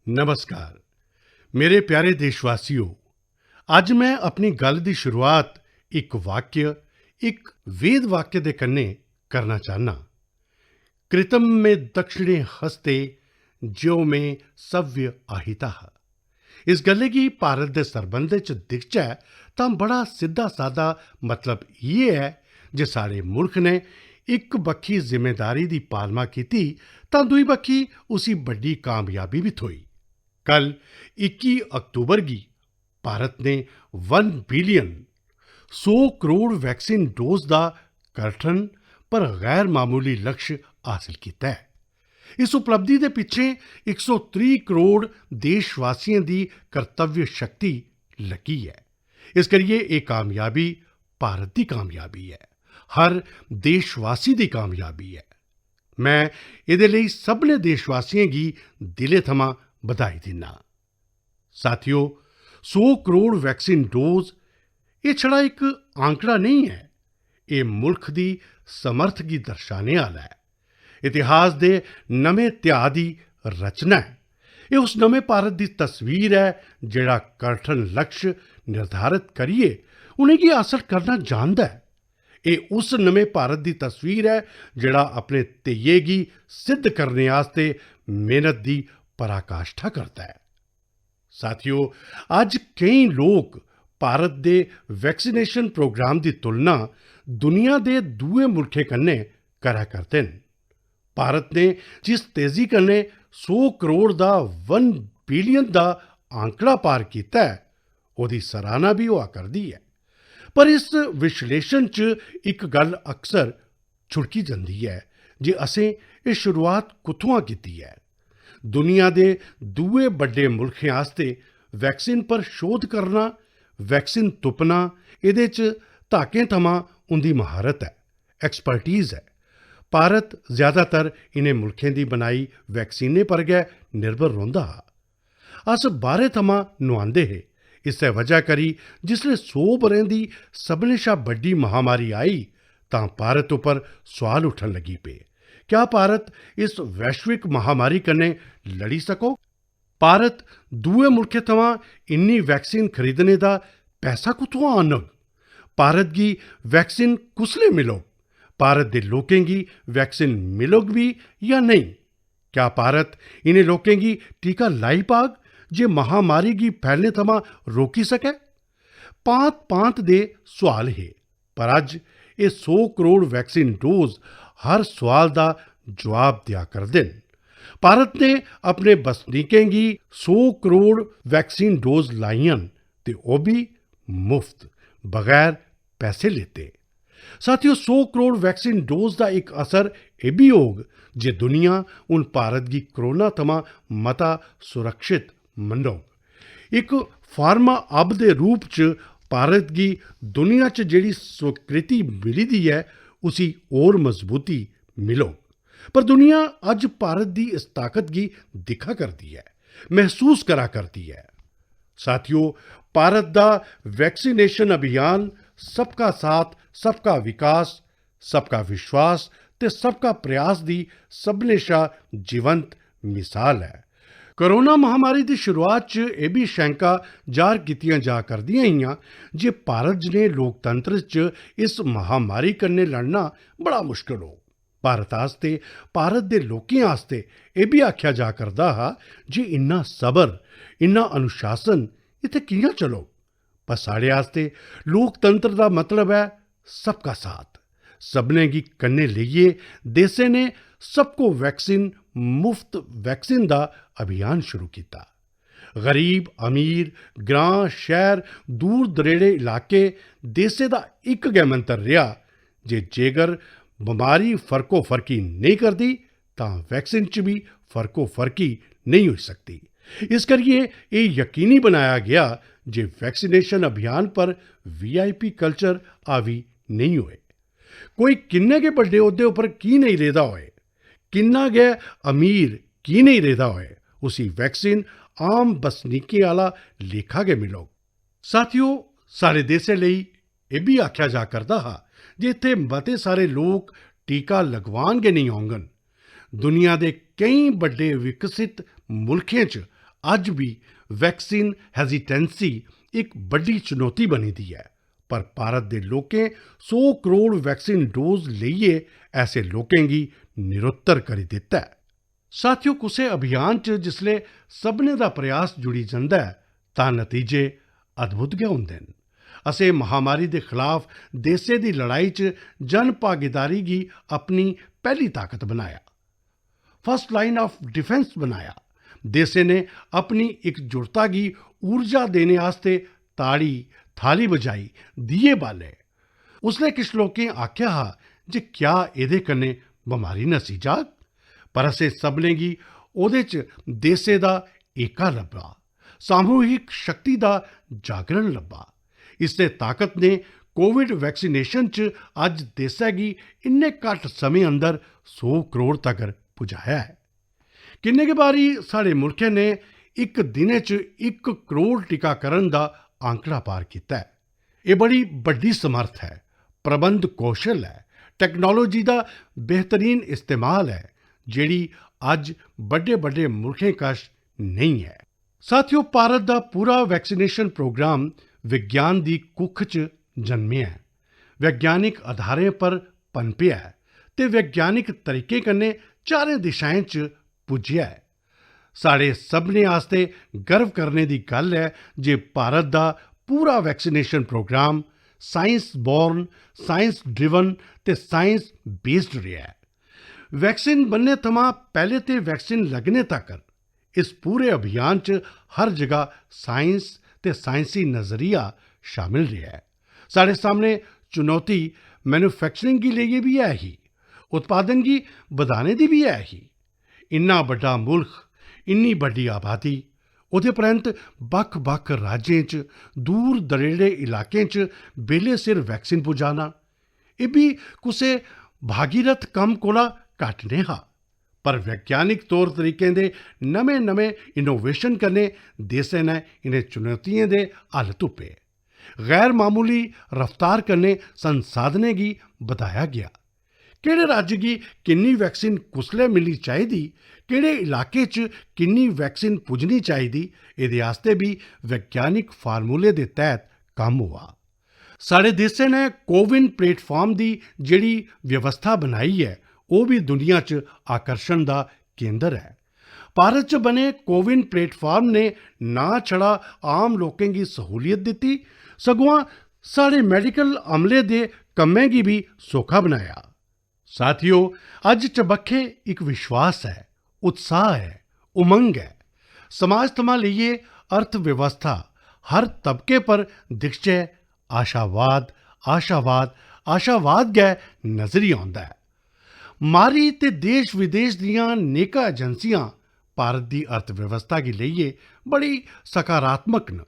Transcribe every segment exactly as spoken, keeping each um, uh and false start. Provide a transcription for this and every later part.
नमस्कार मेरे प्यारे देशवासियो, अज्ज मैं अपनी गल्ल दी शुरुआत इक वाक्य, इक वेद वाक्य दे कन्नै करना चाहना। कृतम में दक्षिणे हस्ते ज्यो में सव्य आहिता। इस गल्लै गी भारत दे सरबंधै च दिखचै तां बड़ा सिद्धा सादा मतलब इ'यै ऐ जे साढ़े मुल्ख ने इक बक्खी जिम्मेदारी दी पालमा कीती तां दूई बक्खी उसी बड्डी कामयाबी बी थ्होई। कल इक्की अक्तूबर गी भारत ने वन बिलियन, सौ करोड़ वैक्सीन डोज दा कठन पर गैर मामूली लक्ष्य हासल कीता ऐ। इस उपलब्धि दे पिच्छें इक सौ त्रीह् करोड़ देशवासियें दी कर्तव्य शक्ति लग्गी ऐ। इस करियै एह् कामयाबी भारत दी कामयाबी ऐ, हर देशवासी दी कामयाबी ऐ। मैं एह्दे लेई सभनें देशवासियें गी दिलै थमां बधाई दिन्ना। साथियो, सौ करोड़ वैक्सीन डोज एह् छड़ा इक आंकड़ा नेईं ऐ, एह् मुल्ख दी समर्थ गी दर्शाने आह्ला ऐ। इतिहास दे नमें ध्याऽ दी रचना ऐ। एह् उस नमें भारत दी तस्वीर ऐ जेह्ड़ा कठन लक्ष्य निर्धारत करियै उ'नेंगी हासल करना जानदा ऐ। एह् उस नमें भारत दी तस्वीर ऐ जेह्ड़ा अपने ध्येइये गी सिद्ध करने आस्तै मेहनत दी पराकाष्ठा करदा ऐ। साथियो, अज्ज केईं लोक भारत दे वैक्सीनेशन प्रोग्राम दी तुलना दुनिया दे दूए मुल्खें कन्नै करै करदे न। भारत ने जिस तेजी कन्नै सौ करोड़ दा वन बिलियन दा आंकड़ा पार कीता ऐ, ओह्दी सराहना बी होआ करदी ऐ। पर इस विश्लेषण च इक गल्ल अक्सर छुड़की जंदी ऐ जे असें एह् शुरुआत कुत्थुआं कीती ऐ। दुनिया दे दूए बड्डे मुल्खें आस्तै वैक्सीन पर शोध करना, वैक्सीन तुप्पना, एह्दे च धाकें थमां उं'दी म्हारत ऐ, एक्सपर्टीज ऐ। भारत ज्यादातर इ'नें मुल्खें दी बनाई वैक्सीनें पर गै निर्भर रौंह्दा हा। अस बाह्रै थमां नुआंदे हे। इस्सै वजह करी जिसलै सौ ब'रें दी सभनें शा बड्डी महामारी आई तां भारत उप्पर सोआल उट्ठन लगी पे, क्या भारत इस वैश्विक महामारी कन्नै लड़ी सकोग? भारत दूए मुल्खें थमां इन्नी वैक्सीन खरीदने दा पैसा कुत्थुआं आह्नग? भारत गी वैक्सीन कुसलै मिलग? भारत दे लोकें गी वैक्सीन मिलग बी जां नेईं? क्या भारत इ'नें लोकें गी टीका लाई पाग जे महामारी गी फैलने थमां रोकी सकै? पांत-पांत दे सोआल हे, पर अज्ज एह् सौ करोड़ वैक्सीन डोज हर सोआल दा जवाब देआ करदे न। भारत ने अपने बसनीकें गी सौ करोड़ वैक्सीन डोज लाइयां न ते ओह् बी मुफ्त, बगैर पैसे लेते। साथियो, सौ करोड़ वैक्सीन डोज दा इक असर एह् बी होग जे दुनिया हून भारत गी कोरोना थमां मता सुरक्षित मन्नोग। इक फार्मा हब दे रूप च भारत गी दुनिया च जेह्ड़ी स्वीकृति मिली दी ऐ, उसी होर मजबूती मिलग। पर दुनिया अज्ज भारत दी इस ताकत गी दिक्खा करदी ऐ, मसूस करा करदी ऐ। साथियो, भारत दा वैक्सीनेशन अभियान सबका साथ, सबका विकास, सबका विश्वास ते सबका प्रयास दी सभनें शा जीवंत मिसाल ऐ। कोरोना महामारी दी शुरुआत च एह् बी शैंका जाह्र कीतियां जा करदियां हियां जे भारत जनेह् लोकतंत्र च इस महामारी कन्नै लड़ना बड़ा मुश्कल होग। भारत आस्तै, भारत दे लोकें आस्तै एह् बी आखेआ जा करदा हा जे इन्ना सबर, इन्ना अनुशासन इत्थै कि'यां चलग? पर साढ़े आस्तै लोकतंत्र दा मतलब ऐ सबका साथ। सभनें गी कन्नै लेइयै देसै ने सबको वैक्सीन, मुफ्त वैक्सीन दा अभियान शुरू कीता। गरीब, अमीर, ग्रां, शैह्र, दूर दरेड़े इलाके, देसै दा इक गै मंत्र रेहा जे जेकर बमारी फर्को फर्की नेईं करदी तां वैक्सीन च बी फर्को फर्की नेईं होई सकदी। इस करियै एह् यकीनी बनाया गेआ जे वैक्सीनेशन अभियान पर वीआईपी कल्चर हावी नेईं होए। कोई किन्ने गै बड्डे औह्दे उप्पर की नेईं रेह्दा होए, किन्ना गै अमीर की नेईं रेह्दा होए, उसी वैक्सीन आम बसनीकें आह्ला लेखा गै मिलग। साथियो, साढ़े देसै लेई एह् बी आखेआ जा करदा हा जे इत्थै मते सारे लोक टीका लगवान गै नेईं औङन। दुनिया दे केईं बड्डे विकसित मुल्खें च अज्ज बी वैक्सीन हेजिटेंसी इक बड्डी चुनौती बनी दी ऐ, पर भारत दे लोकें सौ करोड़ वैक्सीन डोज लेइयै ऐसे लोकें गी निरुत्तर करी दित्ता ऐ। साथियो, कुसै अभियान च जिसलै सभनें दा प्रयास जुड़ी जंदा ऐ, तां नतीजे अद्भुत गै होंदे न। असें महामारी दे खलाफ देसै दी लड़ाई च जन भागीदारी गी अपनी पैह्ली ताकत बनाया, फर्स्ट लाइन ऑफ डिफेंस बनाया। देसै ने अपनी इकजुटता गी ऊर्जा देने आस्तै ताड़ी, थाली बजाई, दिए बाले। उसलै किश लोकें आखेआ हा जे क्या एह्दे कन्नै बमारी नस्सी जाग? पर असें सभनें गी ओह्दे च देसै दा एका लब्भा, सामूहिक शक्ति दा जागरण लब्भा। इसै ताकत ने कोविड वैक्सीनेशन च अज्ज देसै गी इन्ने घट्ट समें अंदर सौ करोड़ तगर पुजाया ऐ। किन्ने गै बारी साढ़े मुल्खै ने इक दिनै च इक करोड़ टीकाकरण दा आंकड़ा पार कीता ऐ। एह् बड़ी बड्डी समर्थ ऐ, प्रबंध कौशल ऐ, टेक्नोलॉजी दा बेहतरीन इस्तेमाल ऐ, जेह्ड़ी अज्ज बड्डे-बड्डे मुल्खें कश नेईं ऐ। साथियो, भारत दा पूरा वैक्सीनेशन प्रोग्राम विज्ञान दी कुक्ख च जन्मेआ ऐ, वैज्ञानिक आधारें पर पनपेआ ऐ ते वैज्ञानिक तरीके कन्नै चारें दिशाएं च पुज्जेआ ऐ। साढ़े सभनें आस्तै गर्व करने दी गल्ल ऐ जे भारत दा पूरा vaccination programme science born, science driven ते साइंस बेस्ड रेहा ऐ। वैक्सीन बनने थमां पैह्ले ते वैक्सीन लग्गने तक्कर इस पूरे अभियान च हर जगह साइंस ते साइंसी नजरिया शामिल रेहा ऐ। साढ़े सामने चुनौती मैन्युफैक्चरिंग गी लेइयै बी ऐ ही, उत्पादन गी बधाने दी बी ऐ ही। इन्ना बड्डा मुल्ख, इन्नी बड्डी आबादी, ओह्दे परैंत बक्ख-बक्ख राज्यें च, दूर दरेड़े इलाकें च बेल्ले सिर वैक्सीन पुजाना, एह् बी कुसै भागीरथ कम्म कोला घट्ट नेईं हा। पर वैज्ञानिक तौर तरीकें दे नमें-नमें इनोवेशन कन्नै देसै ने इ'नें चुनौतियें दे हल तुप्पे, गैर मामूली रफ्तार कन्नै संसाधनें गी बधाया गेआ। केह्ड़े राज्य गी किन्नी वैक्सीन कुसलै मिलनी चाहिदी, केह्ड़े इलाके च किन्नी वैक्सीन पुज्जनी चाहिदी, एह्दे आस्तै बी वैज्ञानिक फार्मूले दे तैह्त कम्म होआ। साढ़े देसै ने कोविन प्लेटफार्म दी जेह्ड़ी व्यवस्था बनाई ऐ, ओह् बी दुनिया च आकर्षण दा केंद्र ऐ। भारत च बने कोविन प्लेटफार्म ने ना छड़ा आम लोकें गी सहूलियत दित्ती, सगुआं साढ़े मेडिकल अमले दे कम्मै गी बी सौखा बनाया। साथियो, अज्ज चबक्खै इक विश्वास ऐ, उत्साह ऐ, उमंग ऐ। समाज थमां लेइयै अर्थव्यवस्था, हर तबके पर दिखचै, आशावाद, आशावाद, आशावाद गै नजरी औंदा ऐ। मारी ते देश विदेश दियां नेकां एजेंसियां भारत दी अर्थव्यवस्था गी लेइयै बड़ी सकारात्मक न।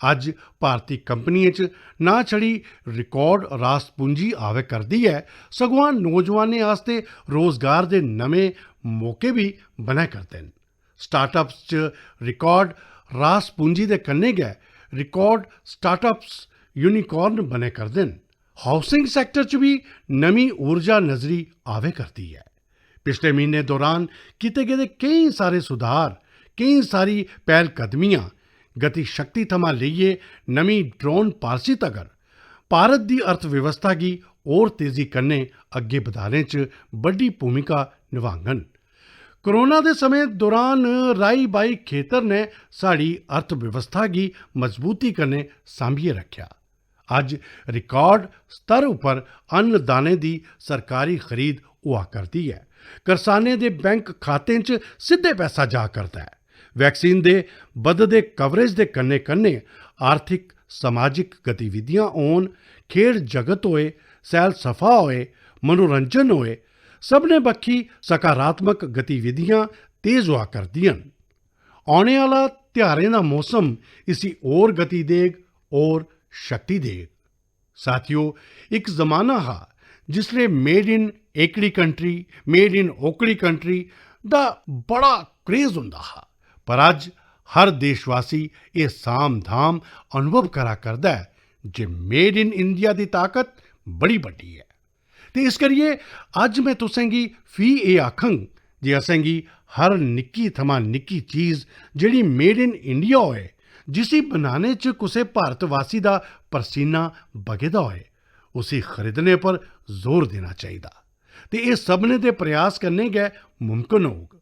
अज्ज भारती कंपनियें च ना छड़ी रिकॉर्ड रास पूंजी आवै करदी ऐ, सगुआं नौजवानें आस्तै रोजगार दे नमें मौके बी बनै करदे न। स्टार्टअप्स च रिकॉर्ड रास पूंजी दे कन्नै गै रिकॉर्ड स्टार्टअप्स यूनिकॉर्न बनै करदे न। हाउसिंग सेक्टर च बी नमीं ऊर्जा नजरी आवै करदी ऐ। पिछले म्हीने दौरान कीते गेदे केईं सारे सुधार, केईं सारी पैह्लकदमियां, गति शक्ति थमां लेइयै नमीं ड्रोन पॉलिसी तगर भारत दी अर्थव्यवस्था गी होर तेजी कन्नै अग्गें बधाने च बड्डी भूमिका नभाङन। कोरोना दे समें दौरान राई-बाई खेतर ने साढ़ी अर्थव्यवस्था गी मजबूती कन्नै सांभियै रक्खेआ। अज्ज रिकॉर्ड स्तर उप्पर अन्न दाने दी सरकारी खरीद होआ करदी ऐ। करसानें दे बैंक खातें च सिद्धे पैसा जा करदा ऐ। वैक्सीन दे बधदे कवरेज दे कन्नै-कन्नै आर्थिक, समाजिक गतिविधियां होन, खेढ जगत होए, सैलसफा होए, मनोरंजन होए, सभनें बक्खी सकारात्मक गतिविधियां तेज होआ करदियां न। औने आह्ला त्यहारें दा मौसम इसी होर गति देग, होर शक्ति देग। साथियो, इक जमाना हा जिसलै मेड इन एकड़ी कंट्री, मेड इन ओकड़ी कंट्री दा बड़ा क्रेज होंदा हा, पर अज्ज हर देशवासी एह् साम-धाम अनुभव करा करदा ऐ जे मेड इन इंडिया दी ताकत बड़ी बड्डी ऐ। ते इस करियै अज्ज में तुसें गी फ्ही एह् आखङ जे असेंगी हर निक्की थमां निक्की चीज जेह्ड़ी मेड इन इंडिया होए, जिसी बनाने च कुसै भारतवासी दा परसीना बगे दा होए, उसी खरीदने पर जोर देना चाहिदा। ते एह् सभनें दे प्रयास कन्नै गै मुमकन होग।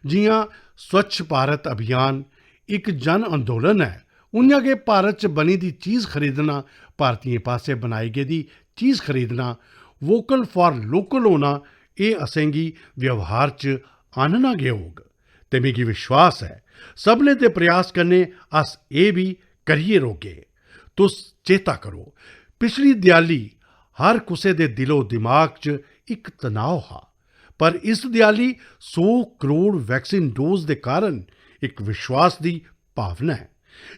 जि'यां स्वच्छ भारत अभियान इक जन अंदोलन ऐ, उ'आं गै भारत च बनी दी चीज खरीदना, भारतीयें पासेआ बनाई गेदी चीज खरीदना, वोकल फॉर लोकल होना, एह् असेंगी व्यवहार च आह्नना गै होग। ते मिगी विश्वास ऐ, सभनें दे प्रयास कन्नै अस एह् बी करियै रौह्गे। तुस चेता करो, पिछली देआली हर कुसै दे दिलो दिमाग च इक तनाव हा, पर इस देआली सौ करोड़ वैक्सीन डोज दे कारण इक विश्वास दी भावना ऐ।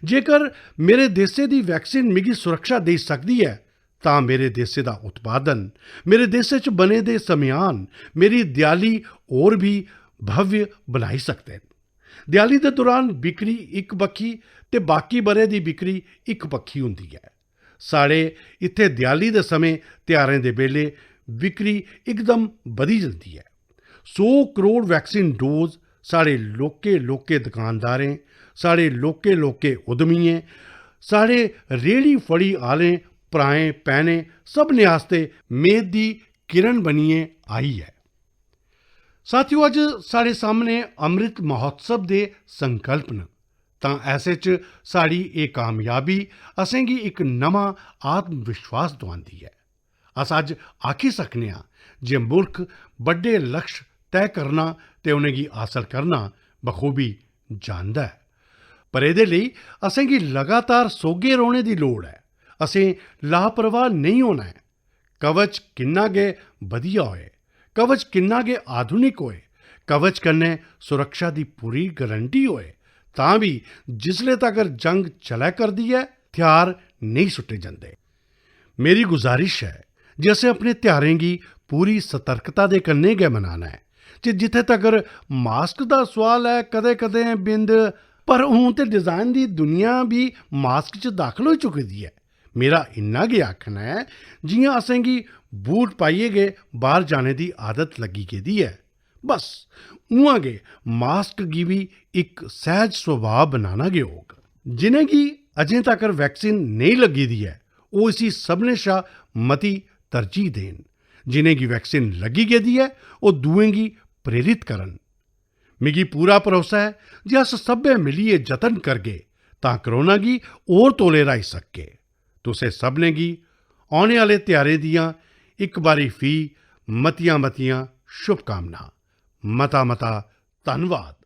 जेकर मेरे देसै दी वैक्सीन मिगी सुरक्षा देई सकदी ऐ, तां मेरे देसै दा उत्पादन, मेरे देसै च बने दे सम्यान मेरी देआली होर बी भव्य बनाई सकदे न। देआली दे दौरान बिक्री इक बक्खी ते बाकी ब'रे दी बिक्री इक बक्खी होंदी ऐ। साढ़े इत्थै देआली दे समें, तेहारें दे बेल्ले बिक्री इकदम बधी जंदी ऐ। सौ करोड़ वैक्सीन डोज साढ़े लौह्के-लौह्के दकानदारें, साढ़े लौह्के-लौह्के उद्यमियें, साढ़े रेह्ड़ी-फड़ी आह्लें भ्राएं-भैनें सभनें आस्तै मेद दी किरण बनियै आई ऐ। साथियो, अज्ज साढ़े सामने अमृत महोत्सव दे संकल्प न, तां ऐसे च साढ़ी एह् कामयाबी असेंगी इक नमां आत्मविश्वास दोआंदी ऐ। अस अज्ज आखी सकने आं जे मुल्ख बड्डे लक्ष्य तय करना ते उ'नेंगी हासल करना बखूबी जानदा ऐ। पर एह्दे लेई असेंगी लगातार सोह्गे रौह्ने दी लोड़ ऐ। असें लापरवाह नेईं होना ऐ। कवच किन्ना गै बधिया होए, कवच किन्ना गै आधुनिक होए, कवच कन्नै सुरक्षा दी पूरी गारंटी होए, तां बी जिसले तगर जंग चलै करदी ऐ, थेहार नेईं सुट्टे जंदे। मेरी गुजारिश ऐ जे असें अपने तेहारें गी पूरी सतर्कता दे कन्नै गै मनाना ऐ। ते जित्थै तगर मास्क दा सोआल ऐ, कदें-कदें बिंद, पर हून ते डिजाइन दी दुनिया बी मास्क च दाखल होई चुकी दी ऐ। मेरा इन्ना गै आखना ऐ, जि'यां असेंगी बूट पाइयै गै बाह्र जाने दी आदत लग्गी गेदी ऐ, बस उ'आं गै मास्क गी बी इक सैह्ज स्वभाव बनाना गै होग। जि'नेंगी अजें तगर वैक्सीन नेईं लग्गी दी ऐ, ओह् इसी सभनें शा मती तरजीह् देन। जि'नेंगी वैक्सीन लग्गी गेदी ऐ, ओह् दूएं गी प्रेरित करन। मिगी पूरा भरोसा ऐ जे अस सब्भै मिलियै जतन करगे तां कोरोना गी होर तौले र्हाई सकगे। तुसें सभनें गी औने आह्ले तेहारें दियां इक बारी फ्ही मतियां-मतियां शुभकामनां। मता-मता धन्नवाद।